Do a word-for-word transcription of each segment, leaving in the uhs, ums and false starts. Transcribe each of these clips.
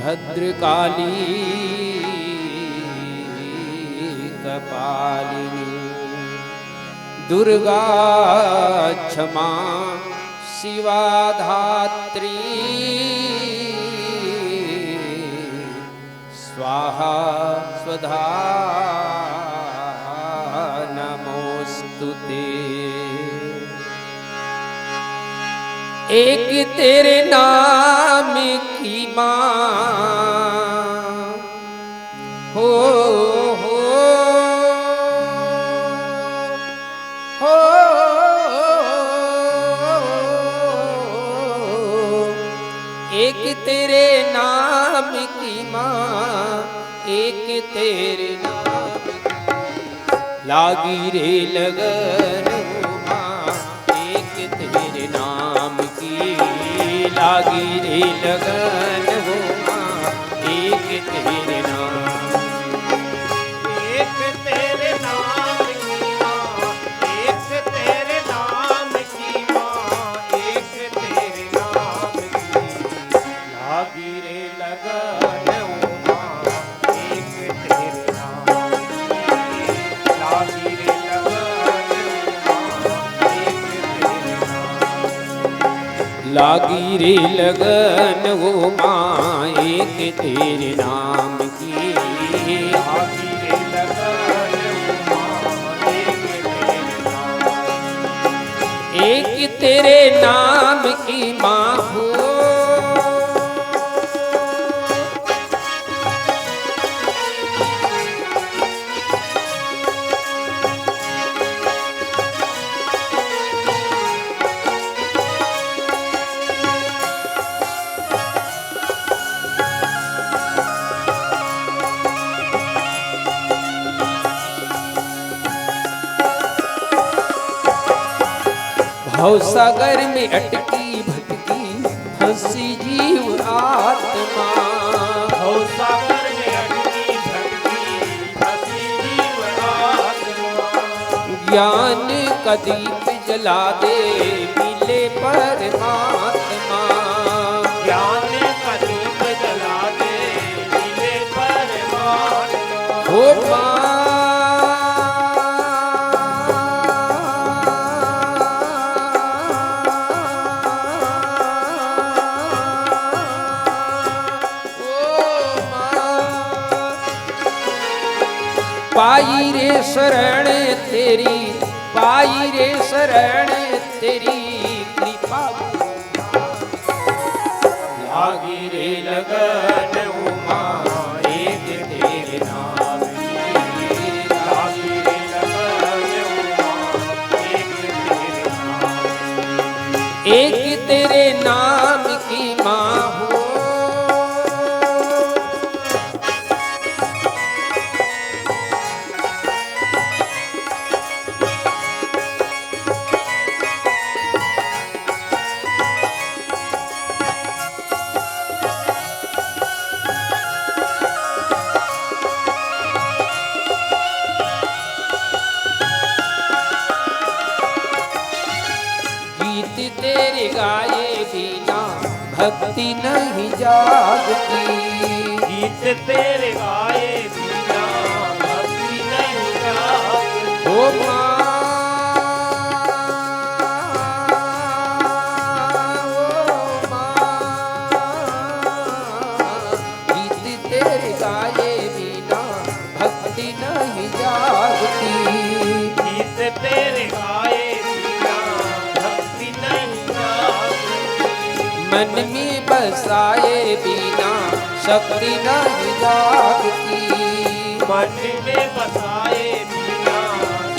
भद्रकाली कपालिनी दुर्गा क्षमा शिवा धात्री स्वाहा स्वधा नमोस्तुते। एक तेरे नाम की माँ हो, हो, हो, एक तेरे नाम की माँ, एक तेरे नाम लागी रे लगन हो माँ, एक तेरे नाम की लागी रे लगन हो माँ, एक तेरे नाम, एक तेरे नाम की माँ, एक तेरे नाम की माँ, एक तेरे नाम की लागी रे लगन हो माँ, एक तेरे नाम की लागी रे लगन हो माँ, एक तेरे नाम लागी रे लगन हो माँ, एक तेरे नाम की लागी रे लगन हो माँ, एक तेरे नाम एक तेरे नाम की माँ हो। भव सागर में अटकी भटकी फंसी जीव आत्मा। भव सागर में अटकी भटकी फंसी जीव आत्मा। ज्ञान का दीप जला दे मिले परमात्मा। ज्ञान का दीप जला दे मिले परमात्मा। हो माँ। ओ माँ। पाई रे शरण तेरी, पाई रे शरण तेरी कृपा। लागी रे लगन उमा एक तेरे नाम की, लागी रे लगन उमा एक तेरे नाम की। एक तेरे नाम की माँ हो। गीत तेरे गाए बिना भक्ति नहीं जागती। गीत तेरे गाए बिना भक्ति नहीं जागती। ओ माँ, ओ माँ, गीत तेरे गाए बिना भक्ति नहीं जागती। गीत तेरे गाए बिना भक्ति नहीं जागती। मन में बसाए बिना शक्ति नहीं जागती। मन में बसाए बिना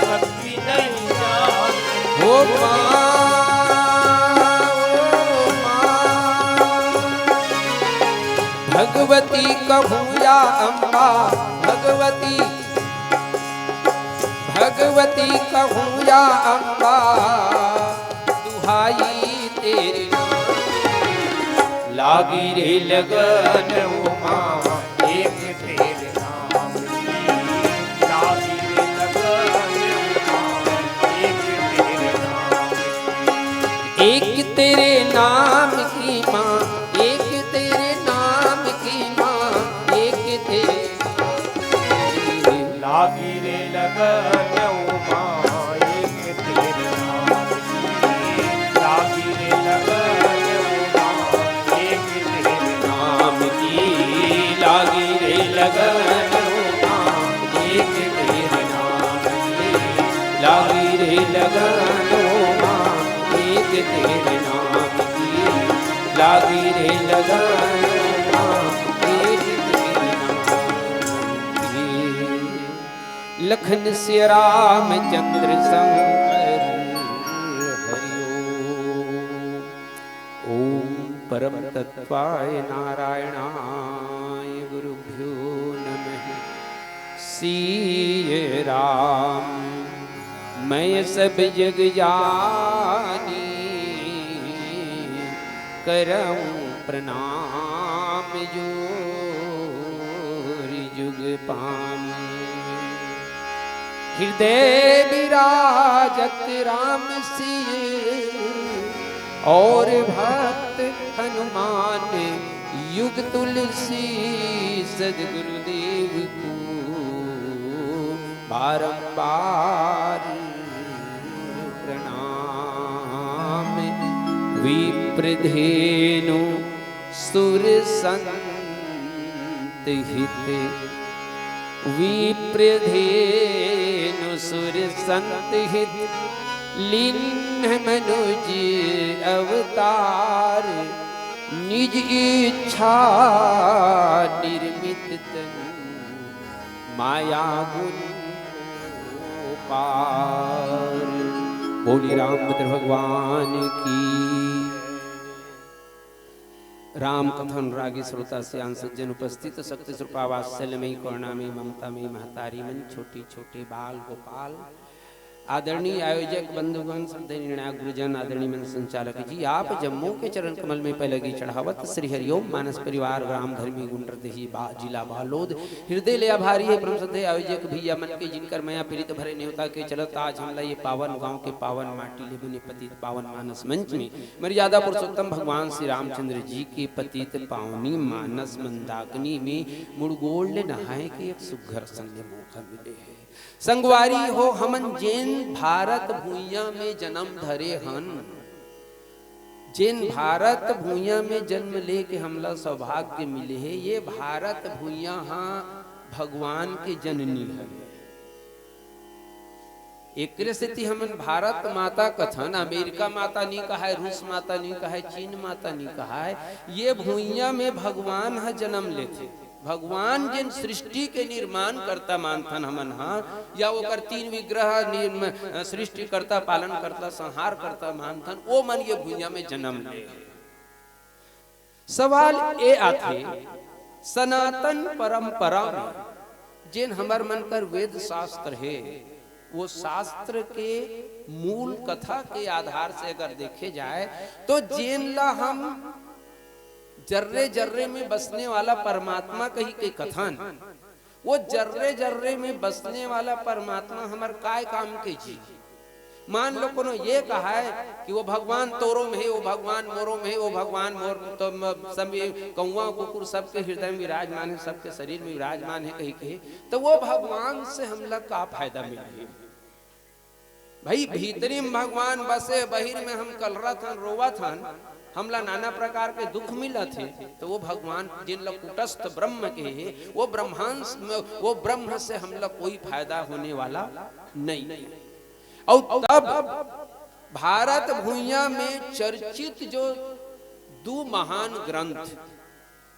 शक्ति नहीं जागती। ओ माँ, ओ माँ। भगवती कहूँ या अम्बा, भगवती, भगवती कहूँ या अम्बा, दुहाई तेरे नाम। लागी रे लगन उमा एक तेरे नाम की, लागी रे लगन उमा एक तेरे नाम की। एक तेरे नाम की माँ, एक तेरे नाम की लगन ओ माँ, एक तेरे नाम की, लागी रे लगन ओ माँ, एक तेरे नाम की। लखन सिया रामचंद्र शंकर हरि ओम। ओम परम तत्वाय नारायणाय गुरुभ्यो नमः। सिय राम मैं सब जग जानी, करऊं प्रणाम जोरि जुग पानी। हृदय विराजत राम सिय और भक्त हनुमान, युग तुलसी सदगुरुदेव को बारंबार प्रणाम। विप्रधेनु सुर संत हित, विप्रधेनु सुर संत हित, लीन्ह मनुज अवतार। निज इच्छा निर्मित तनु, माया गुण पार। बोली रामभद्र भगवान की। राम कथा अनुरागी श्रोता सियान सज्जन उपस्थित, शक्ति स्वरूपा वात्सल्य मई, करुणा मई, ममता मई महतारी मन, छोटे छोटे बाल गोपाल, आदरणीय आयोजक बंधुगण, श्रद्धेय निर्णायक गुरुजन, आदरणीय मंच संचालक जी, आप जम्मो के चरण कमल में पैलगी चढ़ावत श्री हरिओम मानस परिवार, ग्राम धर्मी गुंडरदेही बा-, जिला बालोद, हृदय ले आभारी हे परम श्रद्धेय आयोजक भैया मन के, जिनकर मया प्रीत भरे नेवता के चलत आज हमला ये पावन गांव के पावन माटी ले बने पतित पावन मानस मंच में मर्यादा पुरुषोत्तम भगवान श्री रामचंद्र जी के पतित पावनी मानस मंदाकिनी में मुड़गोड़ ले नहाए के एक सुघर संग ले मौका मिले हे। संगवारी हो, हमन जेन भारत भुइयां में जन्म धरे हन, जेन भारत भुइयां में जन्म लेके हमला सौभाग्य मिले हे, ये भारत भुइयां हा भगवान के जननी हरे। एकरे सेती हमन भारत माता कथन, अमेरिका माता नी कहाय, रूस माता नी कहाय, चीन माता नी कहाय। ये भुइयां में भगवान ह जन्म लेथे। भगवान जेन सृष्टि के निर्माण करता मानथन हमन हा, या ओकर तीन विग्रह निर्म-, सृष्टि करता, पालन करता, संहार करता मानथन, ओ मन ये भुइयां में जन्म ले। सवाल ए आथे, सनातन परंपरा में जेन हमर मन कर वेद शास्त्र हे, वो शास्त्र के मूल कथा के आधार से अगर देखे जाए, तो जेन ला हम जर्रे जर्रे में बसने वाला परमात्मा कही के कथन, वो जर्रे जर्रे में बसने वाला परमात्मा हमर काय काम के जी? मान लो कोनो ये कहाय कि वो भगवान तोरो में हे, वो भगवान मोरो में हे, वो भगवान मोर तो म-, सभी कौवा कुकुर सबके हृदय में विराजमान हे, सबके शरीर में विराजमान हे कही के, तो वो भगवान से हमला का फायदा मिलही? भाई, भीतरी में भगवान बसे, बहिर में हम कलरत हन, रोवत हन, हमला नाना प्रकार के दुख मिलत हे, तो वो भगवान जिन ला कूटस्थ ब्रह्म के हे, वो ब्रह्मांस में, वो ब्रह्म से हमला कोई फायदा होने वाला नहीं। और तब भारत भुइयां में चर्चित जो दू महान ग्रंथ,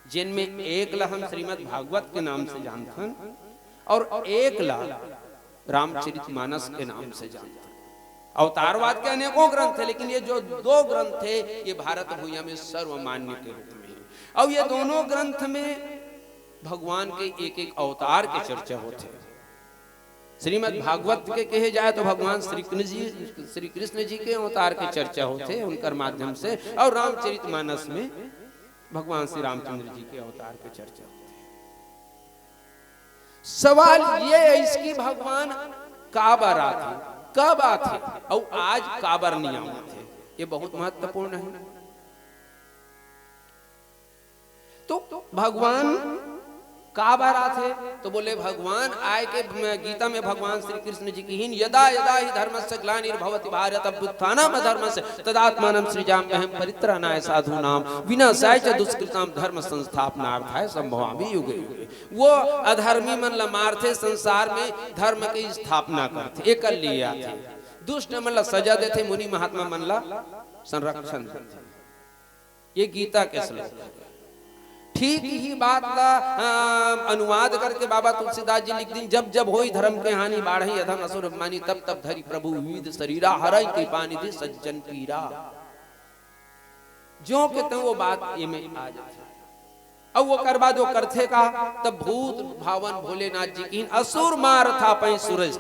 जिनमें एक ला हम श्रीमद् भागवत के नाम से जानथन और एक ला रामचरित मानस के नाम से जानथन। अवतारवाद के अनेकों ग्रंथ हे, लेकिन ये जो दो ग्रंथ हे, ये भारत भुइयां में सर्वमान्य के रूप में हे। और ये दोनों ग्रंथ में भगवान के एक एक अवतार के चर्चा होथे। श्रीमद् भागवत के कहे जाए तो भगवान श्री कृष्ण जी, श्री कृष्ण जी के अवतार के चर्चा होथे उनकर माध्यम से, और रामचरित मानस में भगवान श्री रामचंद्र जी के अवतार के चर्चा होथे। सवाल ये हे इसकी भगवान काबर आथे, कब आथे, और आज काबर नहीं आवत हे, ये बहुत महत्वपूर्ण हे। तो भगवान काबर आथे? तो बोले, भगवान आय के, गीता में भगवान श्री कृष्ण जी कहिन, "यदा यदा ही धर्मस्य ग्लानिर्भवति भारत, अभ्युत्थानम अधर्मस्य, तदात्मानम सृजाम्यहम परित्राणाय साधूनाम, विनाशाय च दुष्कृताम, धर्म संस्थापनार्थाय संभवामि युगे युगे।" वो अधर्मी मन ला मारथे, संसार में धर्म की स्थापना करथे, एकर लिए आथे। दुष्ट मन ला सजा देथे, मुनि महात्मा मन ला संरक्षण देथे। ये गीता के श्लोक हे। ठीक ही बात ला, अ, अनुवाद करके बाबा तुलसीदास जी लिख दिन, "जब जब होई धर्म के हानि, बाढ़ई अधम असुर अभिमानी, तब तब धरि प्रभु विविध शरीरा, हरई कृपा निधि सज्जन पीरा।" ज्यों के त्यों वो बात एमे आ जाथे। अउ ओकर बाद वो करथे का, तब भूत भावन भोलेनाथ जी किहिन, "असुर मार थापई सुरस,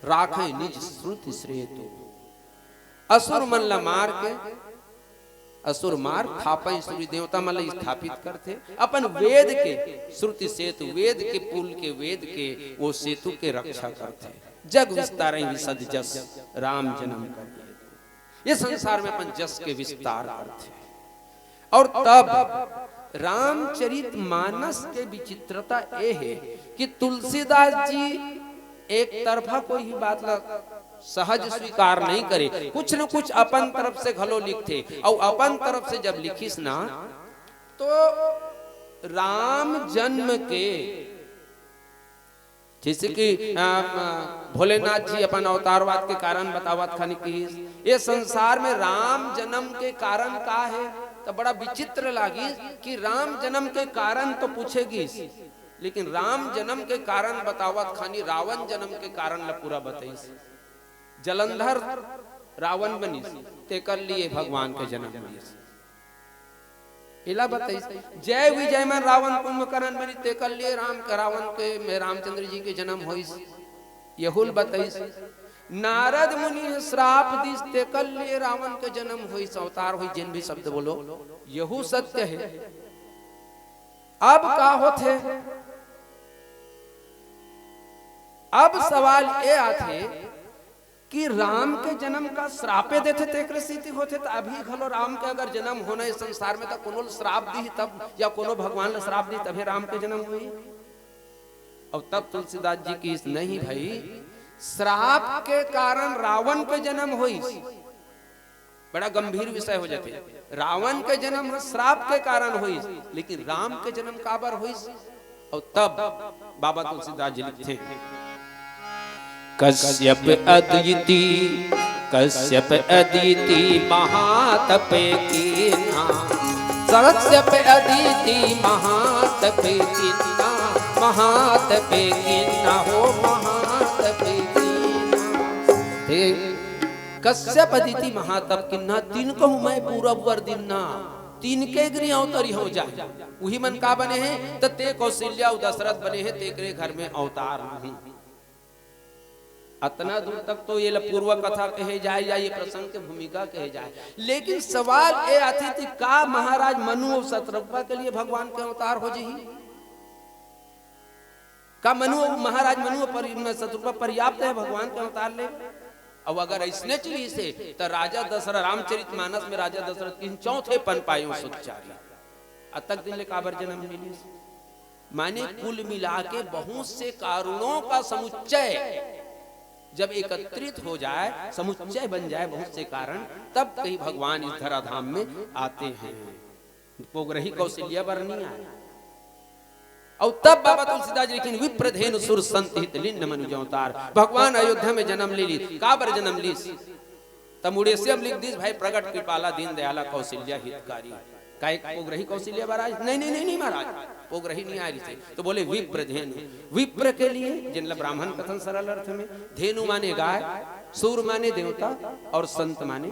राखई निज श्रुति सेतु।" असुर मन ला मार के, असुर मार थापई सुरस, देवता मन ला स्थापित करथे, अपन वेद के श्रुति सेतु, वेद के पुल के, वेद के वो सेतु के रक्षा करथे। "जग विस्तारई विशद जस, राम जन्म कर हेतु।" ये संसार में अपन जस के विस्तार करथे। अउ तब रामचरित मानस के विचित्रता ये हे कि तुलसीदास जी एक तरफा कोई भी बात ला सहज स्वीकार नहीं करे, कुछ न कुछ अपन तरफ से घलो लिखथे। अउ अपन तरफ से जब लिखिस ना, तो राम जन्म के, जैसे कि, अम, भोलेनाथ जी अपन अवतारवाद के कारण बतावत खानी किहिस, ये संसार में राम जन्म के कारण का हे? तो बड़ा विचित्र लागिस कि राम जन्म के कारण तो पूछे गिस, लेकिन राम जन्म के कारण बतावत खानी रावण जन्म के कारण ला पूरा बताइस। जलंधर रावण बनिस, तेकर लिए भगवान के जन्म लिस। एला बताइस, जय विजय मन रावण कुंभकर्ण बनिस, तेकर लिए राम के, रावण के में रामचंद्र जी के जन्म होइस। यहू ल बताइस, नारद मुनि ह श्राप दिस, तेकर लिए रावण के जन्म होइस, अवतार होइस, जेन भी शब्द बोलो, यहू सत्य हे। अब का होथे? अब सवाल ये आथे कि राम के जन्म का श्रापे देथे, तेकरे सेती होथे, त अभी घलो राम के अगर जन्म होना इस संसार में, त कोनो ल श्राप दिही तब, या कोनो भगवान ल श्राप दिही तभे राम के जन्म होही। अउ तब तुलसीदास जी किहिस, "नहीं भाई, श्राप के कारण रावण के जन्म होइस।" बड़ा गंभीर विषय हो जाथे। रावण के जन्म ह श्राप के कारण होइस, लेकिन राम के जन्म काबर होइस? अउ तब बाबा तुलसीदास जी लिखथे, कश्यप अदिति, कश्यप अदिति महातप कीन्हा, कश्यप अदिति महातप कीन्हा, महातप कीन्हा हो, महातप कीन्हा। हे कश्यप अदिति महातप कीन्हा, तिनकहूँ मैं पूरब वर दीन्हा, तिनके गृह अवतरी हो जाए। उही मन का बने हे, त ते कौशल्या अउ दशरथ बने हे, तेकरे घर में अवतार नहीं। अतना दूर तक तो ये ल पूर्व कथा कहे जाए या ये प्रसंग के भूमिका कहे जाए, लेकिन सवाल ये आथे कि का महाराज मनु अउ शतरूपा के लिए भगवान के अवतार हो जही? का मनु, महाराज मनु पर शतरूपा पर्याप्त हे भगवान के अवतार ले? अउ अगर अइसने चीज हे, त राजा दशरथ, रामचरित मानस में राजा दशरथ किहिन, चौथे पन पायो सुत चारी। अतक दिन ले काबर जन्म मिलिस? माने कुल मिला के बहुत से कारणों का समुच्चय जब एकत्रित हो जाए, समुच्चय बन जाए बहुत से कारण, तब कहीं भगवान इस धराधाम में आते हैं। पोगरही कौशल्या बर नहीं आए। अउ तब बाबा तुलसीदास जी लिखिन, विप्र धेनु सुर संत हित लीन मनुज अवतार। भगवान अयोध्या में जन्म ले ली, काबर जन्म लीस? त मुड़े से अब लिख दीस, भाई प्रगट कृपाला दीन दयाला कौशल्या हितकारी। का एक पोगरही कौशल्या बर आइस? नहीं, नहीं, नहीं, नहीं महाराज, पोगरही नहीं आए रहिसे। तो बोले विप्र धेनु, विप्र के लिए, जिनला ब्राह्मण कथन सरल अर्थ में, धेनु माने गाय, सुर माने देवता और संत माने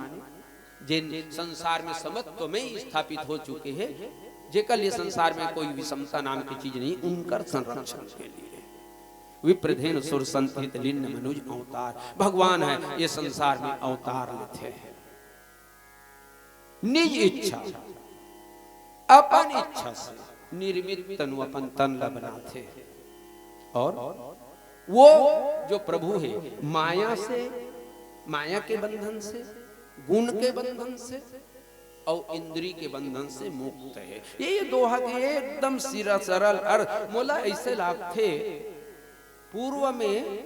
जेन संसार में समत्व में स्थापित हो चुके हे, जेकर लिए संसार में कोई विषमता नाम की चीज नहीं, उनकर संरक्षण के लिए। विप्र धेनु सुर संत हित लीन मनुज अवतार। भगवान हे, ये संसार में अवतार लेथे। निज इच्छा, अपन इच्छा से निर्मित तनु अपन तन ला बनाथे। और वो जो प्रभु हे, माया से, माया के बंधन से, गुण के बंधन से अउ इंद्री के बंधन से मुक्त हे। ये, ये दोहा के एकदम सिरा सरल अर्थ। मोला अइसे लागथे, पूर्व में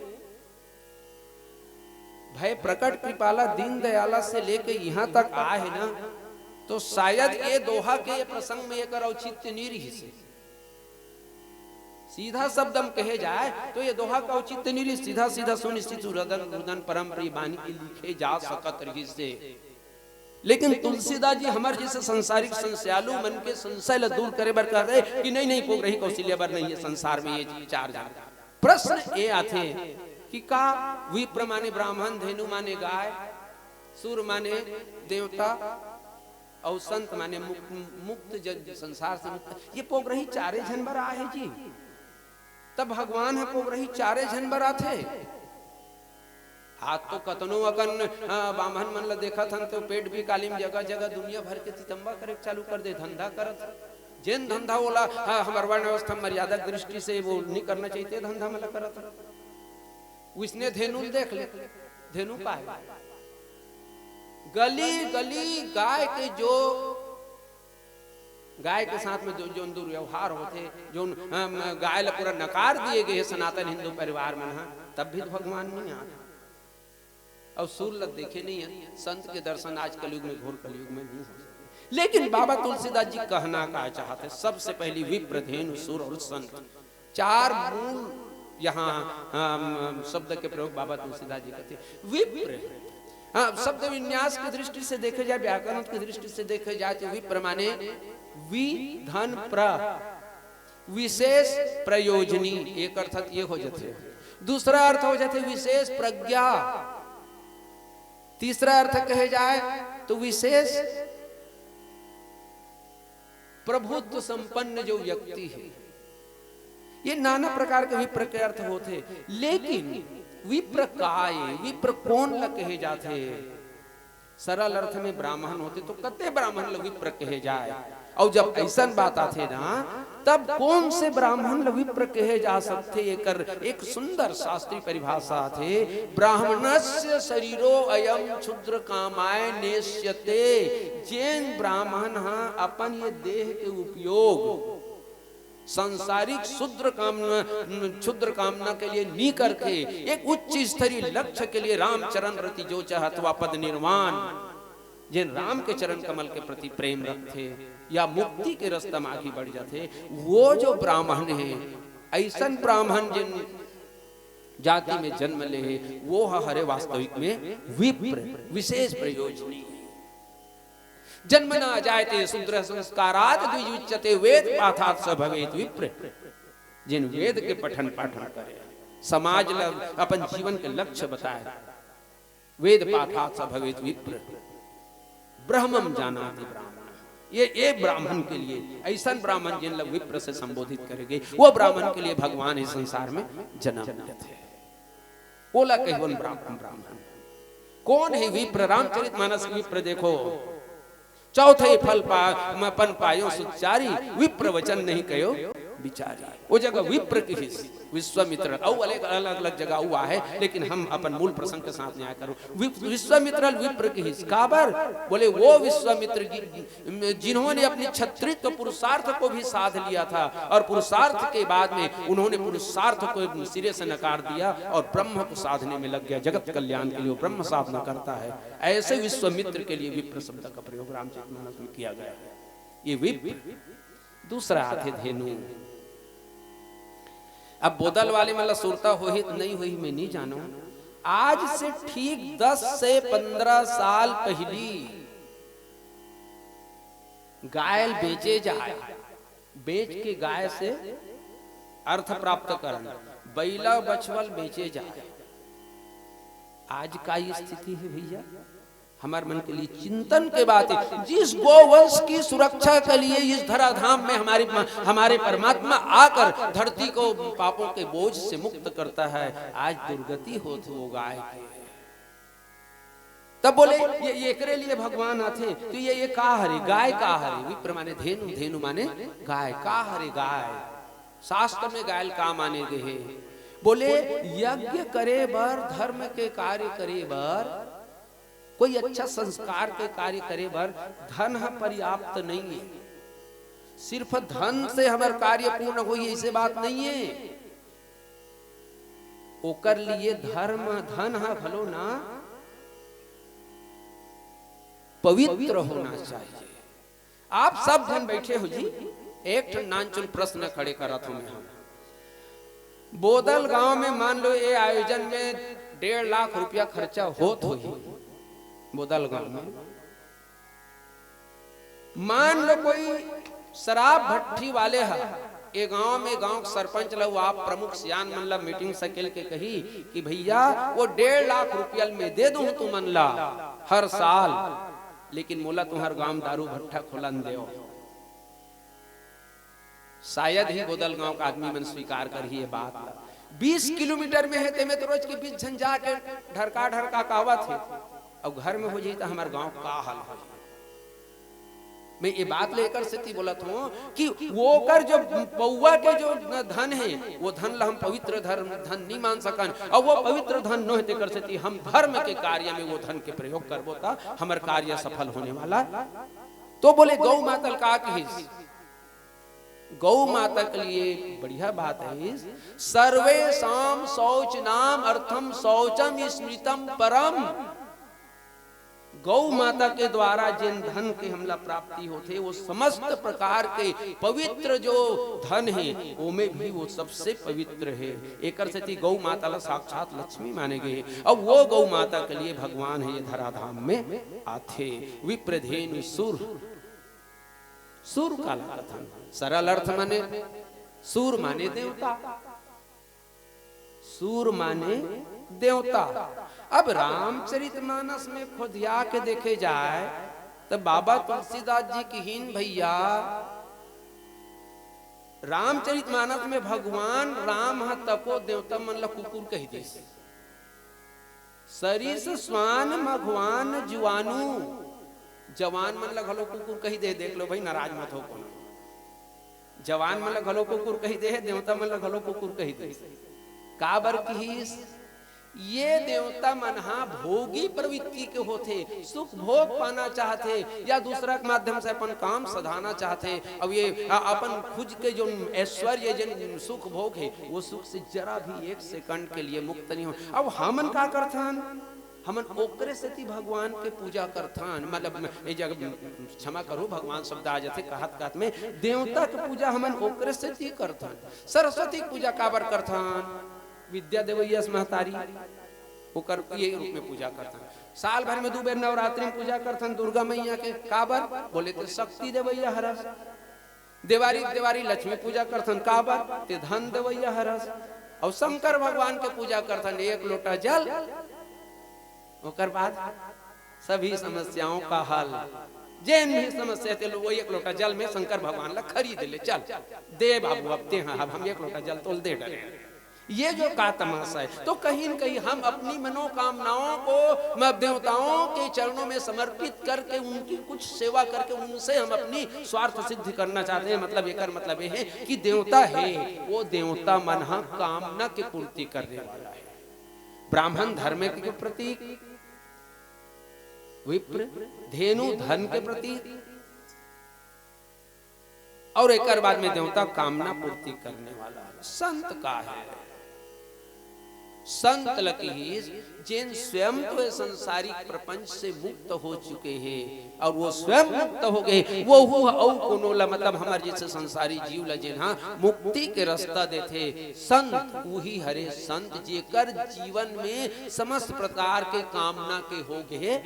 भाई प्रकट कृपाला दीन दयाला से लेके इहां तक आए हे ना, तो शायद ये दोहा के ये प्रसंग में एकर औचित्य नहीं रहिसे। सीधा शब्द म कहे जाए तो ये दोहा का औचित्य नहीं रही, सीधा सीधा सुन सित रुदन रुदन परम प्रिय बानी के लिखे जा सकत रहिसे। लेकिन तुलसीदास जी हमर जैसे संसारिक संशयालु मन के संशय ल दूर करे बर कह रहे कि नहीं, नहीं, पोगरही कौशल्या बर नहीं है संसार में ये चार जन। प्रश्न ये आथे कि का विप्र माने ब्राह्मण, धेनु माने गाय, सुर माने देवता, अउ संत माने मुक्त, मुक्त जन, संसार से मुक्त। ये पोगरही चारे झन बर आहे जी। तब भगवान ह पोगरही चारे झन बर आथे। आज तो कतनो अकन, अ, बाम्हन मन ल देखत हन तो पेट बिकाली म जगह जगह दुनिया भर के तितम्बा करे के चालू कर दे, धंधा करत। जेन धंधा ओला, अ, हमर वर्ण व्यवस्था मर्यादा के दृष्टि से वो नहीं करना चाहिए, ते धंधा मन ल करत। उसने धेनु ल देख ले, धेनु का है? गली गली गाय के जो, गाय के साथ में जो, जोन दुर्व्यवहार होथे, जोन, अम, गाय ल पूरा नकार दिए गए हे सनातन हिंदू परिवार मन ह, तब भी तो भगवान नहीं आथे। अउ सुर ल देखे नहीं है, संत के दर्शन आज कलयुग में, घोर कलयुग में नहीं हो सकते। लेकिन बाबा तुलसीदास जी कहना का चाहते, सबसे पहली विप्र, धेनु, सुर और संत, चार मूल यहाँ, अम, शब्द के प्रयोग बाबा तुलसीदास जी करते। विप्र, हाँ, शब्द विन्यास की दृष्टि से देखे जाए, व्याकरण की दृष्टि से देखे जाए तो विप्र माने वि धन प्र, विशेष प्रयोजनी, एक अर्थ ये हो जाते। दूसरा अर्थ हो जाते विशेष प्रज्ञा। तीसरा अर्थ कहे जाए तो विशेष प्रभुत्व संपन्न जो व्यक्ति है। ये नाना प्रकार के विप्र के अर्थ होते, लेकिन विप्र काय, विप्र कौन ल कहे जाथे? सरल अर्थ में ब्राह्मण होते तो कते ब्राह्मण ल विप्र कहे जाए? अउ जब ऐसन बात आथे ना, तब कौन से ब्राह्मण ल विप्र कहे जा सकथे? एकर एक सुंदर शास्त्रीय परिभाषा आथे, "ब्राह्मणस्य शरीरो अयम क्षुद्र कामाय नेष्यते।" जेन ब्राह्मण ह अपन ये देह के उपयोग सांसारिक क्षुद्र कामना, क्षुद्र कामना के लिए नी करके एक उच्च स्तरीय लक्ष्य के लिए रामचरण रति जो चाहत वा पद निर्वाण, जेन राम के चरण कमल के प्रति प्रेम रखथे या मुक्ति के रास्ता में आगे बढ़ जाथे, वो जो ब्राह्मण है, ऐसन ब्राह्मण जिन जाति में जन्म ले है, वो ह हरे वास्तविक में विप्र, विशेष प्रयोजनी। जन्मना जायते शूद्र संस्कारात् द्विजुच्यते वेद पाठात् स भवेत् विप्र। जिन वेद के पठन पाठन करे, समाज ल अपन जीवन के लक्ष्य बताए, वेद पाठात् स भवेत् विप्र। ब्रह्मम जानाति ब्राह्मण। ये, ये ब्राह्मण के लिए, ऐसन ब्राह्मण जिन ल विप्र से संबोधित करेगे, वो ब्राह्मण के लिए भगवान इस संसार में जन्म लेते हैं। ओला कहिवन ब्राह्मण, ब्राह्मण। कौन है विप्र? रामचरित मानस के विप्र देखो, चौथे फल पा, म-, पन पायो सुचारी, विप्र वचन नहीं कयो बिचारी। वो जगह विप्र किहिस, विश्वामित्र, अउ अलग, अलग, अलग जगह हुआ है, लेकिन हम अपन मूल प्रसंग के साथ न्याय करो। विप-, विश्वामित्र विप्र किहिस, काबर? बोले, वो विश्वामित्र जी, जिन्होंने अपनी क्षत्रित्व पुरुषार्थ को भी साध लिया था और पुरुषार्थ के बाद में उन्होंने पुरुषार्थ को सिरे से नकार दिया और ब्रह्म को साधने में लग गया, जगत कल्याण के लिए वो ब्रह्म साधना करता है। ऐसे विश्वामित्र के लिए विप्र शब्द का प्रयोग रामचरित मानस में किया गया है। ये विप्र। दूसरा आथे धेनु। अब बोदल वाले मन ला सुरता होही त नहीं होही, मैं नहीं जानव। आज से ठीक दस से पंद्रह साल पहिली गाय ल बेचे जाए, बेच के गाय से अर्थ प्राप्त करन, बइला बछवा ल बेचे जाए। आज का स्थिति है भैया? हमारे मन के लिए चिंतन के बात है। जिस गोवंश की सुरक्षा के लिए इस धराधाम में हमारी, हमारे परमात्मा आकर धरती को पापों के बोझ से मुक्त करता है, आज दुर्गति होत वो गाय की। तब बोले, ये, ये एकरे लिए भगवान आथे, तो ये, ये का हरे, गाय का हरे? विप्र माने धेनु, धेनु माने गाय। का हरे गाय? शास्त्र में गाय ल का माने गे हे? बोले, यज्ञ करे बर, धर्म के कार्य करे बर, कोई अच्छा संस्कार के कार्य करे बर धन ह पर्याप्त नहीं है। सिर्फ धन से हमर कार्य पूर्ण होही, ऐसे बात नहीं है। ओकर लिए धर्म, धन ह भलो ना पवित्र होना चाहिए। आप सब झन बैठे हो जी, एक ठन नानचुन प्रश्न खड़े करत हूं मैं। हम बोदल गांव में मान लो ये आयोजन में डेढ़ लाख रुपया खर्चा होत होही। बोदल गांव में मान लो कोई शराब भट्टी वाले ह, ये गांव में गांव के सरपंच ल, आप प्रमुख सियान मन ल मीटिंग सकेल के कही कि भैया वो डेढ़ लाख रुपया मैं दे दूं तुमन ला हर साल, लेकिन मोला तुम्हर गांव दारू भट्टा खोलन देव। शायद ही बोदल गांव का आदमी मन स्वीकार करही ये बात ला। बीस किलोमीटर में हे, तेमे तो रोज के बीस झन जाके ढरका ढरका कावत हे। अब घर में हो जाई त हमर गांव का हाल होही? मैं ये बात लेकर सेती बोलत हूँ कि वो कर जो पौवा के जो धन हे, वो धन ला हम पवित्र धर्म धन नहीं मान सकन, और वो पवित्र धन नोहे, तेकर सेती हम धर्म के कार्य में वो धन के प्रयोग करबो त हमर कार्य सफल होने वाला। तो बोले गौ माता ल का कहिस? गौ माता के लिए बढ़िया बात है इस, सर्वेषाम शौच नाम अर्थम शौचम स्मृतम परम। गौ माता के द्वारा जिन धन के हमला प्राप्ति होथे, वो समस्त प्रकार के पवित्र जो धन हे, ओमे भी वो सबसे पवित्र हे। एकर सेती गौ माता ला साक्षात लक्ष्मी माने गए हे। अब वो गौ माता के लिए भगवान हे ये धराधाम में आथे। विप्रधेनु सुर, सुर काला कथन? सरल अर्थ माने सुर माने देवता, सुर माने देवता। अब रामचरितमानस में खोदिया के देखे जाए त बाबा तुलसीदास जी किहिन भैया, रामचरितमानस में भगवान राम ह तको देवता मन ला कुकुर कहि दिस। सरिस स्वान मघवान जुआनू, जवान मन ला घलो कुकुर कहि दे। देख लो भाई, नाराज मत हो कोनो। जवान मन ला घलो कुकुर कहि दे, देवता मन ला घलो कुकुर कहि दे। काबर किहिस? ये देवता मन हा भोगी प्रवृत्ति के होथे, सुख भोग पाना चाहथे या दूसरा के माध्यम से अपन काम सधाना चाहथे। अब ये अ-, अपन खुद के जो ऐश्वर्य, जन सुख भोग हे, वो सुख से जरा भी एक सेकंड के लिए मुक्त नहीं हो। अब हमन का करथन? हमन ओकरे सेती भगवान के पूजा करथन, मतलब ये जगह क्षमा करो, भगवान शब्द आ जाथे कहत कहत में, देवता के पूजा हमन ओकरे सेती करथन। सरस्वती के पूजा काबर करथन? विद्या देवैया से महतारी, ओकर ये रूप में पूजा करथन। साल भर में दू बेर नवरात्रि में पूजा करथन दुर्गा मैया के। काबर? बोले ते शक्ति देवैया हरस। देवारी देवारी लक्ष्मी पूजा करथन। काबर? ते धन देवैया हरस। और शंकर भगवान के पूजा करथन एक लोटा जल। ओकर बाद सभी समस्याओं का हल। जेन भी समस्या ते लो, वो एक लोटा जल में शंकर भगवान ला खरीद ले, चल दे बाबू, अब ते हाँ, अब हम एक लोटा जल तोल दे डरे। ये जो का तमाशा है, तो कहीं न कहीं हम अपनी मनोकामनाओं को म-, देवताओं के चरणों में समर्पित करके उनकी कुछ सेवा करके उनसे हम अपनी स्वार्थ सिद्धि करना चाहते हैं। मतलब एकर मतलब ये है कि देवता है, वो देवता मन हा कामना की पूर्ति करने वाला है। ब्राह्मण धर्म के प्रतीक, विप्र धेनु धन के प्रतीक, और एकर बाद में देवता कामना पूर्ति करने वाला है। संत का है? संत ल किहिस, जेन स्वयं तो ये संसारिक प्रपंच से मुक्त हो चुके हैं और वो स्वयं मुक्त हो गए, वो हु अउ कोनो ला, मतलब हमर जैसे संसारी जीव ला जेन हा मुक्ति के रास्ता देथे, संत उही हरे संत जेकर जीवन में समस्त प्रकार के कामना के हो गए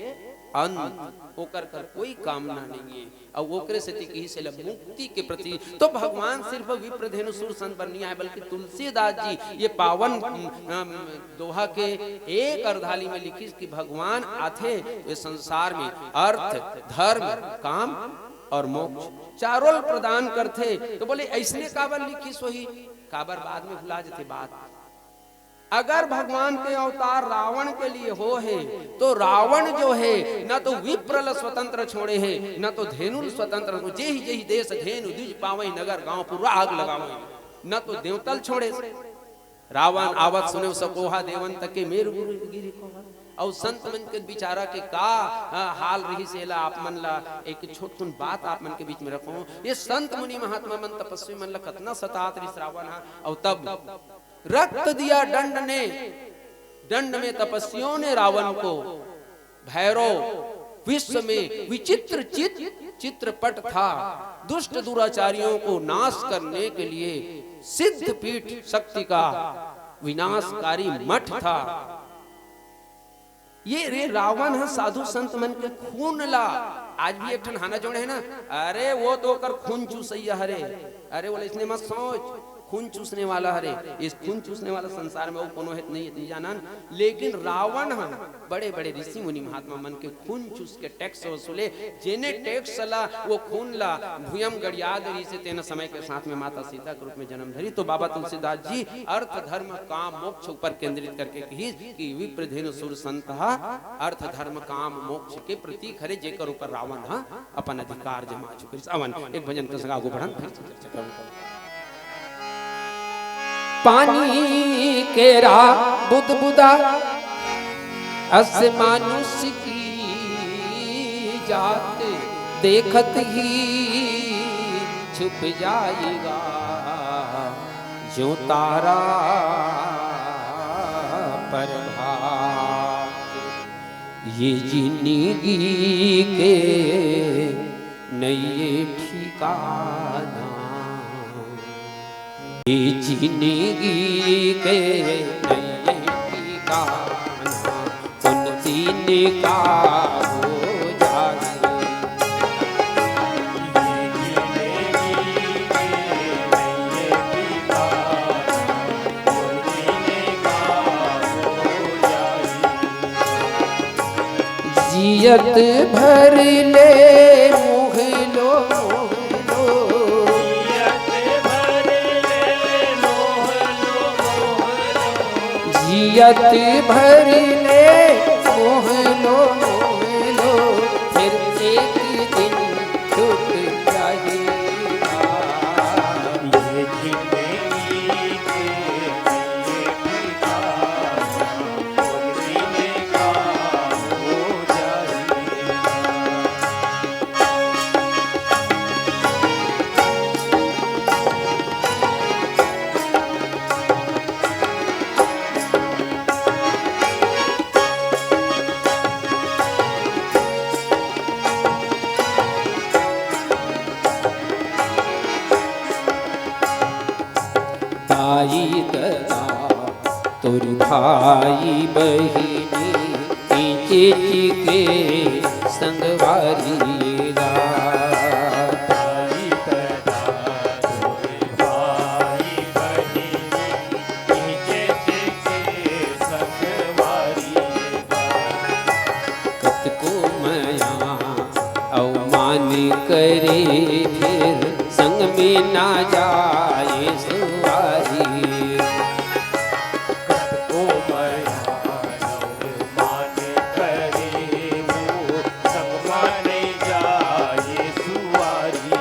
अंत, ओकर कर कोई कामना नहीं है। और ओकरे सेती किहिस एला मुक्ति के प्रति। तो भगवान सिर्फ विप्रधेनु सुर संत बर नहीं आए, बल्कि तुलसीदास जी ये पावन, अम, दोहा के एक अर्धाली में लिखिस कि भगवान आथे ये संसार में अर्थ, धर्म, काम और मोक्ष, चारों ल प्रदान करथे। तो बोले, ऐसने काबर लिखिस होही? काबर बाद में भुला जथे बात। अगर भगवान के अवतार रावण के लिए हो हे, तो रावण जो है, न तो विप्र ल स्वतंत्र छोड़े हे, न तो धेनु ल स्वतंत्र, जेहि जेहि देश धेनु द्विज पावई, नगर गांव पूरा आग लगावई, न तो देवता ल छोड़े। रावण आवत सुने सकोहा, देवन तके मेरु गिरि कोहा। अउ संत मन के बिचारा के का, अ, हाल रहिस, एला आप मन ला एक छोटकुन बात आप मन के बीच में रखों। ये संत मुनि महात्मा मन, तपस्वी मन ला कतना सतात रहिस रावण हा। अउ तब रक्त दिया दंड ने, दंड में तपस्वियों ने रावण को, भैरव विश्व में विचित्र चित चित्रपट था। दुष्ट दुराचारियों को नाश करने के लिए सिद्ध पीठ शक्ति का विनाशकारी मठ था। ये रे रावण ह साधु संत मन के खून ला, आज भी एक ठन हाना जोड़े है ना, अरे वो तो ओकर खून चूसैया हरे। अरे बोले इसने मत सोच, खून चूसने वाला हरे। इस खून चूसने वाला संसार में वो कोनो हेत नहीं, नहीं जानन। लेकिन रावण ह बड़े बड़े ऋषि मुनि महात्मा मन के खून चूस के टैक्स वसूले। जेने टैक्स ला, वो खून ला भुयम गड़िया दे रहिसे, तेन समय के साथ में माता सीता के रूप में जन्म धरी। तो बाबा तुलसीदास जी अर्थ धर्म काम मोक्ष ऊपर केंद्रित करके कहिस कि विप्रधेनु सुर संत ह अर्थ धर्म काम मोक्ष के प्रतीक हरे, जेकर ऊपर रावण ह अपन अधिकार जमा चुके। अवन एक भजन के संग आगू बढ़न, फिर से चर्चा करूं। पानी केरा बुदबुदा अस मानुष की जात, देखत ही छुप जाएगा जो तारा प्रभात। ये जिंदगी के नइये ठिकाना, ये जिंदगी के नइये ठिकाना, उन दिन का हो जाए। जियत भर ले मोह लो, मोह लो। जियत भर ले मोह लो, मोह लो, फिर एक दिन छूट जाएगा। ये जिंदगी के ताई ददा तोर भाई बहिनी, चिच के संगवारी ला। ताई ददा तोर भाई बहिनी, चिच के संगवारी ला। कतको मया अउ मान करे, फिर संग में ना जाए सुवारी। कतको मया अउ मान करे, वो संग में ना जाए सुवारी।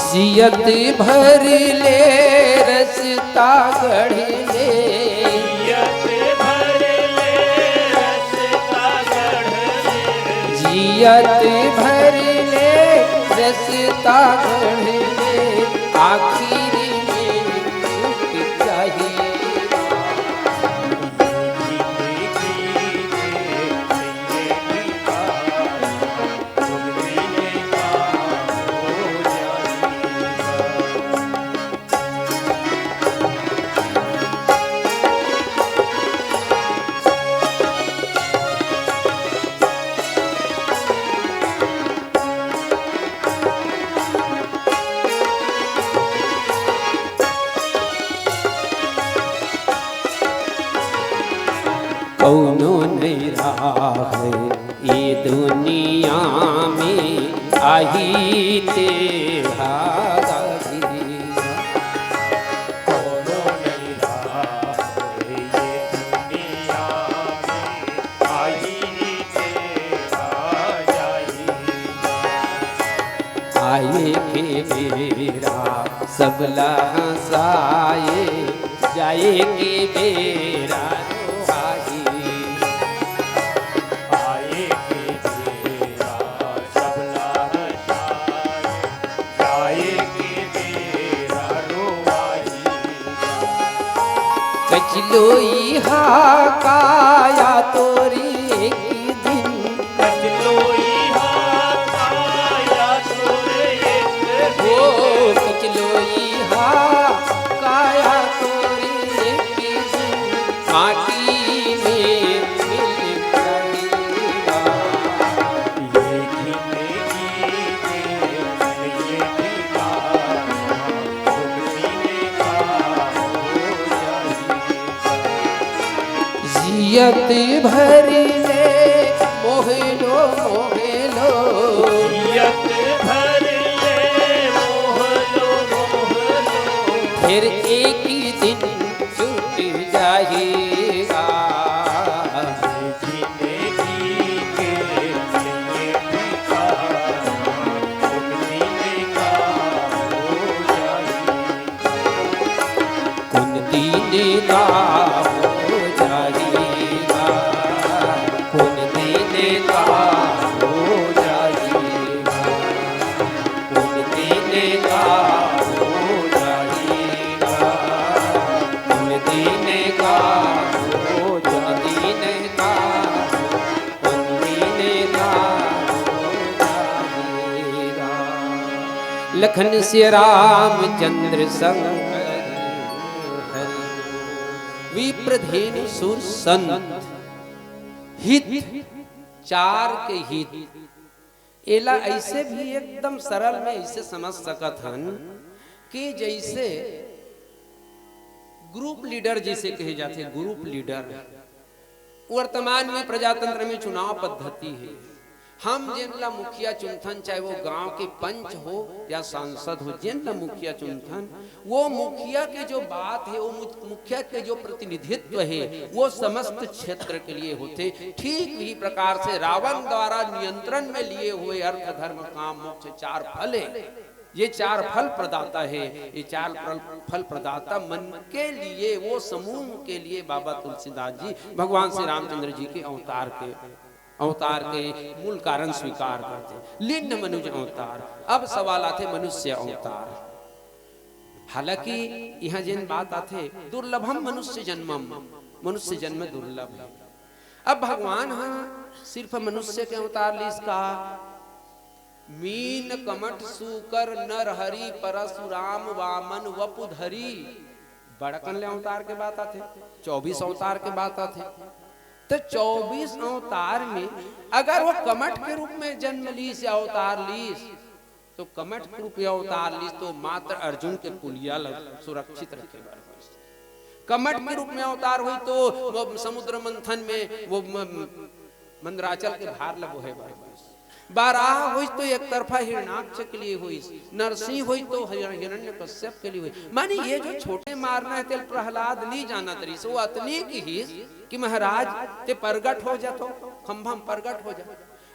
जियत भर ले रस्ता गढ़ ले। जियत भर ले रस्ता गढ़ ले। जियत भर ले रस्ता गढ़ ले। आखिर में छूट जाही। कौनो नइ राहय ये दुनिया में आही तेहा गाही। कौनो नइ राहय ये दुनिया में आही तेहा जाही। आए के बेरा सबला हंसाए, जाए के बेरा रोवाही। आए के बेरा सबला हंसाए, जाए के बेरा रोवाही। कचलोई हा काया तोरी एक दिन ओ कचलोई हा, काया तोरे के माटी में मिल जाएगा। ये जिंदगी के ये ठिकाना, तुम जीने का हो जाएगा। जियत भर ले मोहलो मोहलो। जियत भर ले मोहलो मोहलो। फिर एक दिन छूट जाएगा। जिंदगी के ये ठिकाना, तुम जीने का हो जाएगा। कुन दिन का हो जाएगा, कुन दिन का हो जाएगा, कुन दिन का हो जाएगा, कुन दिन का हो, कुन दिन का, कुन दिन का हो जाएगा। लखन सिया रामचंद्र संग विप्रधेनु सुर संत हित, चार के हित। एला ऐसे भी एकदम सरल में ऐसे समझ सकत हन कि जैसे ग्रुप लीडर जिसे कहे जाथे, ग्रुप लीडर वर्तमान में प्रजातंत्र में चुनाव पद्धति हे। हम जेन ला मुखिया चुनथन, चाहे वो गांव के पंच हो या सांसद हो, जेन ला मुखिया चुनथन, वो मुखिया के जो बात हे, वो मु-, मुखिया के जो प्रतिनिधित्व हे, वो समस्त क्षेत्र के लिए होथे। ठीक वही प्रकार से रावण द्वारा नियंत्रण में लिए हुए अर्थ, धर्म, काम, मोक्ष चार फल हे। ये चार फल प्रदाता हे। ये चार फल, फल प्रदाता मन के लिए, वो समूह के लिए बाबा तुलसीदास जी भगवान श्री रामचंद्र जी के अवतार के, अवतार के मूल कारण स्वीकार करथे। लिंग मनुज अवतार, अब सवाल आथे मनुष्य अवतार। हालांकि इहाँ जेन बात आथे, दुर्लभम मनुष्य जन्मम, मनुष्य जन्म दुर्लभ हे। अब भगवान ह सिर्फ मनुष्य के अवतार लीस का? मीन कमठ सूकर नर हरि परशुराम वामन वपु धरी, बड़कन ले अवतार के बात आथे, चौबीस अवतार के बात आथे। तो चौबीस अवतार में अगर वो कमठ के रूप में जन्म लीस या अवतार लीस, तो कमठ के रूप में अवतार लीस तो मात्र अर्जुन के पुलिया ल सुरक्षित रखे बर होइस। कमठ के रूप में अवतार होई तो वो समुद्र मंथन में वो म-, मंदराचल के भार ल बोहे बर होइस। बाराह होइस तो एक तरफा हिरणाक्ष के लिए होइस, नरसिंह होइस तो हिर-, हिरण्यकश्यप के लिए होइस। माने ये जो छोटे मारना हे तेल प्रहलाद नहीं जानत रहिस, वो अतनी किहिस कि महाराज ते प्रगट हो जाथो, खंभा म प्रगट हो जा।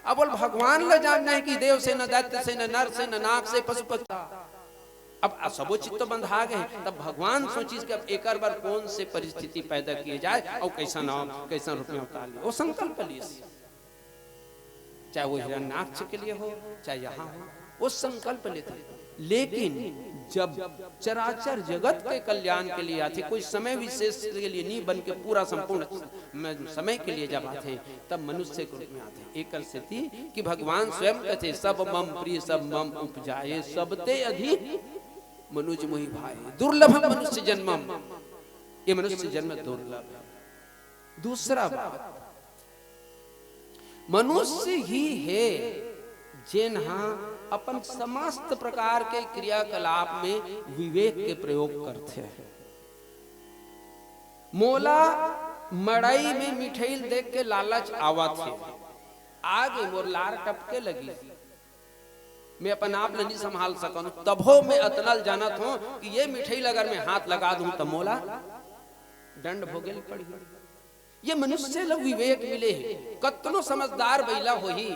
अब बोल भगवान ल जानना हे कि देव से न, दैत्य से न, नर से न, नाग से, पशु पक्षी। अब सबो चीज तो बंधा गए, तब भगवान सोचिस कि अब एकर बर कौन से परिस्थिति पैदा किए जाए और कैसा नाम, कैसा रूप में अवतार ले, वो संकल्प लीस। चाहे वो हिरण्याक्ष के लिए हो, चाहे यहाँ हो, वो संकल्प लेथे। लेकिन जब चराचर जगत के कल्याण के लिए आथे, कोई समय विशेष के लिए नहीं बन के पूरा संपूर्ण म-, समय के लिए जब आथे, तब मनुष्य के रूप में आथे। एकर सेती कि भगवान स्वयं कथे, "सब मम प्रिय सब मम उपजाए, सब ते अधिक मनुज मोहि भाए, दुर्लभम मनुष्य जन्मम।" ये मनुष्य जन्म दुर्लभ है। दूसरा बात, मनुष्य ही हे जेन हा अपन समस्त प्रकार के क्रियाकलाप में विवेक के प्रयोग करथे। मोला मड़ई में मिठाई देख के लालच आवत हे, आगे मोर लार टपके लगी, मैं अपन आप ल नहीं संभाल सकन, तभो मैं अतना ल जानत हों कि ये मिठाई ल अगर मैं हाथ लगा दूं त मोला दंड भोगे ल पड़ही। ये मनुष्य ल विवेक मिले हे। कतनो समझदार बइला होही,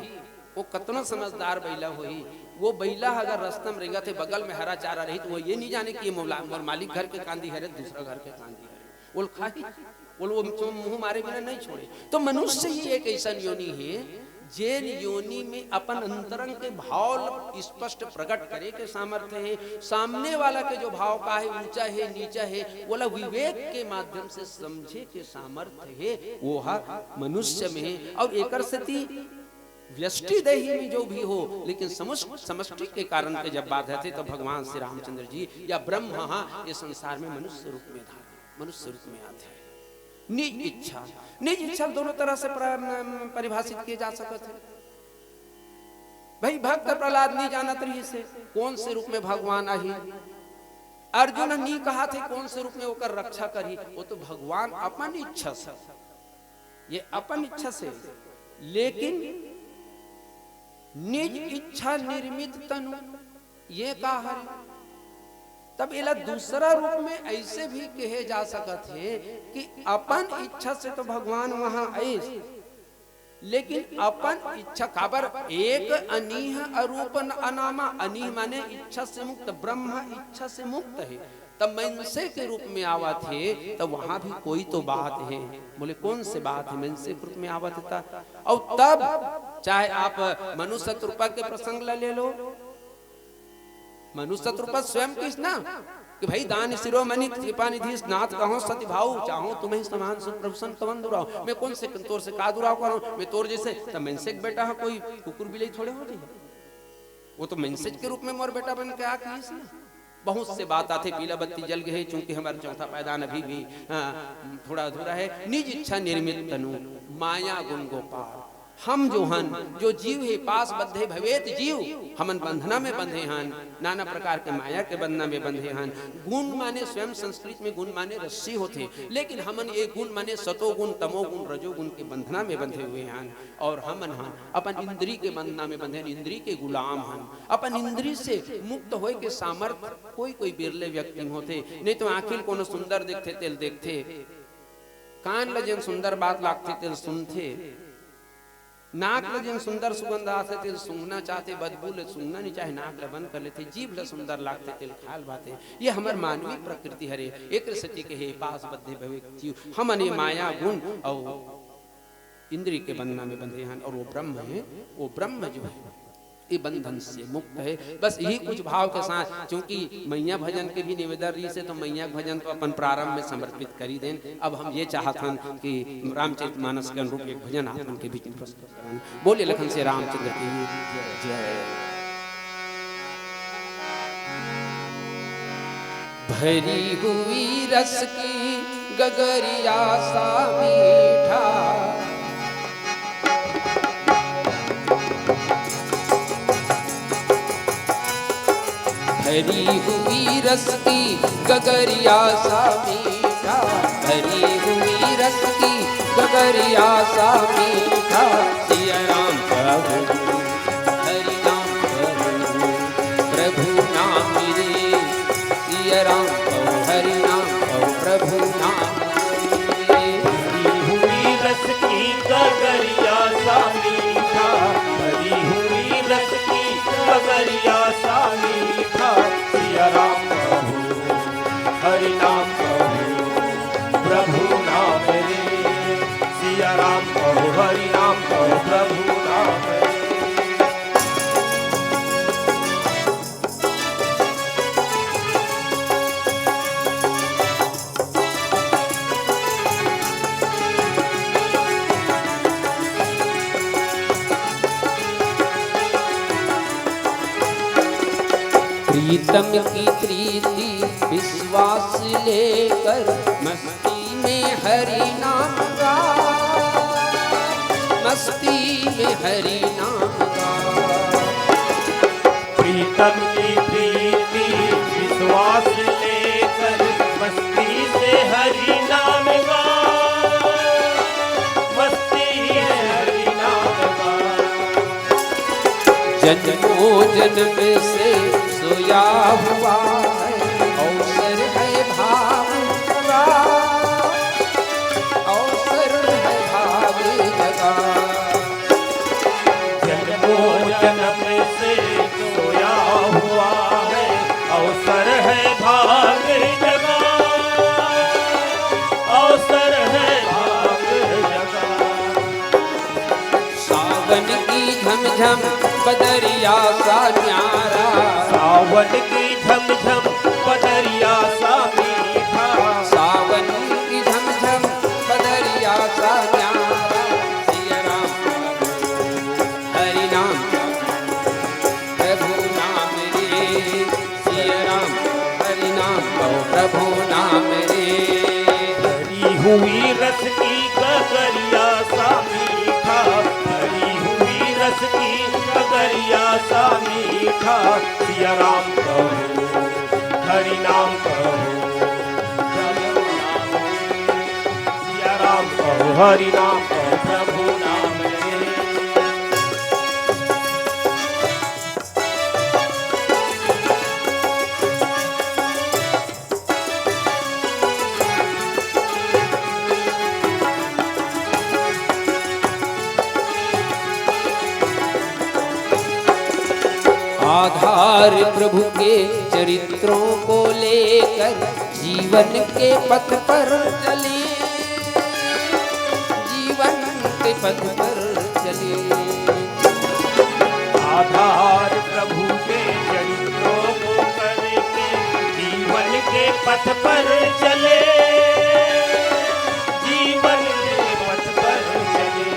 वो कतनो समझदार बइला होही, वो बइला ह अगर रस्ता म रेंगत हे, बगल में हरा चारा रही, तो वो ये नहीं जाने कि ये मोला, मोर मालिक घर के कांदी हरे, दूसरा घर के कांदी हरे। वो खाही, वो, वो मुंह मारे बिना नहीं छोड़े। तो मनुष्य ही एक ऐसा योनि हे, जेन योनि में अपन अंतरंग के भाव ल स्पष्ट प्रकट करे के सामर्थ्य हे, सामने वाला के जो भाव का हे, ऊंचा हे, नीचा हे, वोला विवेक के माध्यम से समझे के सामर्थ्य हे, वो हा मनुष्य में हे। और एकर सेती व्यष्टि देही में जो भी हो, लेकिन समुस-, समष्टि के कारण के जब बात आथे, तो भगवान श्री रामचंद्र जी या ब्रह्म हा ये संसार में मनुष्य रूप में धार, मनुष्य रूप में आथे। निज इच्छा, निज इच्छा दोनों तरह से प्र-, परिभाषित किए जा सकत हे। भाई, भक्त प्रहलाद नहीं जानत रहिस हे कौन से रूप में भगवान आही। अर्जुन नहीं कहाथे कौन से रूप में ओकर रक्षा करही, वो तो भगवान अपन इच्छा से, ये अपन इच्छा से, लेकिन निज इच्छा निर्मित तनु, ये का हरे? तब एला दूसरा रूप में ऐसे भी कहे जा सकत हे कि अपन इच्छा से तो भगवान वहां आइस, लेकिन अपन इच्छा, काबर एक अनीह अरूप न-, अनामा, अनीह माने इच्छा से मुक्त, ब्रह्म इच्छा से मुक्त हे, तब मनसे के रूप में आवत हे, तब वहां भी कोई तो बात हे। बोले, कौन से बात हे? मनसे के रूप में आवत हे, तब, और तब चाहे आप मनु शतरूपा के प्रसंग ला ले लो, मनु शतरूपा स्वयं किहिस ना कि भाई, दान शिरोमणि कृपा निधि नाथ कहो सति भाऊ, चाहो तुम्हें समान सुख प्रभु सन कवन दुराव। मैं कौन से तोर से का दुराव करो, मैं तोर जैसे, तब मनसे के बेटा हा कोई कुकुर बिलाई थोड़े हो जाए। वो तो मनसे के रूप में मोर बेटा बन के आ किहिस ना। बहुत से बात आथे, पीला बत्ती जल गए, चूंकि हमारा चौथा पायदान अभी भी, हाँ, थोड़ा अधूरा है। निज इच्छा निर्मित तनु, माया गुण गोपाल। हम जो हन, जो जीव हे, पास बद्धे भवेत जीव, हमन बंधना में बंधे हन, नाना प्रकार के माया के बंधना में बंधे हन। गुण माने, स्वयं संस्कृत में गुण माने रस्सी होथे, लेकिन हमन ये गुण माने सतोगुण, तमोगुण, रजोगुण के बंधना में बंधे हुए हन। और हमन हन अपन इंद्री के बंधना में बंधे हन, इंद्री के गुलाम हन। अपन इंद्री से मुक्त होए के सामर्थ्य कोई कोई बिरले व्यक्ति में होथे। नहीं तो आंखी ल कोनो सुंदर देखथे, तेल देखथे, कान ल जेन सुंदर बात लागथे, तेल सुनथे, नाक ल जेन सुंदर सुगंध आथे, तेल सूंघना चाहथे, बदबू ले सूंघना नहीं चाहे, नाक ल बंद कर लेथे, जीभ ल सुंदर लागथे, तेल खाल भाथे। ये हमर मानवी प्रकृति हरे। एक सेती के हे पास बद्धे भवे जीव, हमन ये माया गुण और इंद्री के बंधना में बंधे हन, और वो ब्रह्म है, वो ब्रह्म जो है, ये बंधन से मुक्त है। बस यही कुछ भाव के साथ, क्योंकि मैया भजन के भी निवेदन रहिस हे, तो मैया के भजन तो अपन प्रारंभ में समर्पित कर ही देन। अब हम ये चाहत हन कि रामचरित मानस के अनुरूप एक भजन आप मन के बीच में प्रस्तुत करन। बोलिए लखन से रामचंद्र की जय। भरी हुई रस की गगरिया सा मीठा, भरी हुई रस की गगरिया सा मीठा, भरी हुई रस की गगरिया सा मीठा। सिया राम प्रभु, हरि नाम प्रभु, प्रभु नाम रे। सिया राम कहो, हरि नाम कहो, प्रभु नाम रे। भरी हुई रस की गगरिया सा मीठा, भरी हुई रस की गगरिया सा मीठा। सिया राम कहो, हरि नाम कहो, प्रभु नाम रे। सिया राम कहो, हरि नाम कहो, प्रभु नाम रे। प्रीतम की प्रीति विश्वास लेकर मस्ती में हरि नाम गा, मस्ती में हरि नाम गा। प्रीतम की प्रीति विश्वास लेकर मस्ती से हरि नाम गा, मस्ती से हरि नाम गा। जन्मों जन्म से सोया हुआ है, अवसर है भाग जगा, अवसर है भाग जगा। जन्मों जन्म से सोया हुआ है, अवसर है भाग जगा, अवसर है भाग जगा। सावन की झमझम बदरिया सा न्यारा, सावन की झमझम बदरिया सा मीठा, सावन की झमझम बदरिया सा न्यारा। सिया राम प्रभु, प्रभु नाम रे। भरी हुई रस की गगरिया सा मीठा, भरी हुई रस की गगरिया सा मीठा, सिया राम कहो, हरि नाम कहो, प्रभु नाम रे। सिया राम कहो, हरि नाम कहो, प्रभु नाम रे। आधार प्रभु के चरित्रों को लेकर जीवन के पथ पर चले, जीवन के पथ पर चले। आधार प्रभु के चरित्रों को करके जीवन के पथ पर चले, जीवन के पथ पर चले।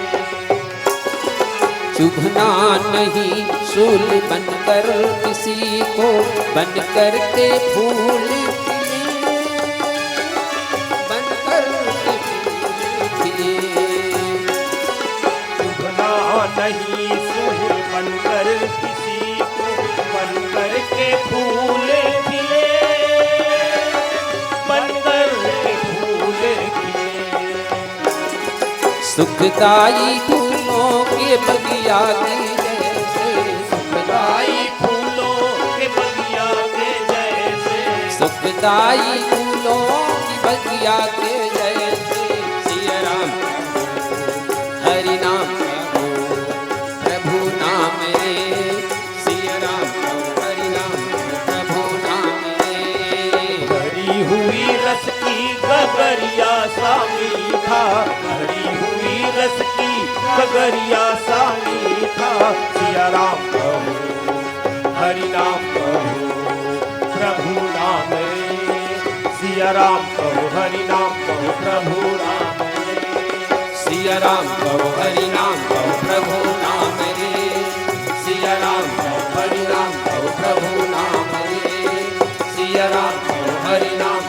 चुभना नहीं सूल बनकर किसी को, बनकर के फूल खिले, बनकर के फूल खिले। चुभना नहीं सूल बनकर किसी को, बनकर के फूल खिले, बनकर के फूल खिले। सुखदाई फूलों के बगिया के जैसे, सुखदाई फूलों के बगिया के जैसे, सुखदाई फूलों की बगिया के जैसे। सिया राम कहो, हरि नाम कहो, प्रभु नाम रे। सिया राम कहो, हरि नाम कहो, प्रभु नाम रे। भरी हुई रस की गगरिया सा मीठा, भरी हुई रस की गगरिया सा मीठा, सिया राम कहो, हरि नाम कहो, प्रभु नाम रे। सिया राम कहो, हरि नाम कहो, प्रभु नाम रे। सिया राम कहो, हरि नाम कहो, प्रभु नाम रे। सिया राम कहो, हरि नाम कहो, प्रभु नाम रे। सिया राम कहो, हरि नाम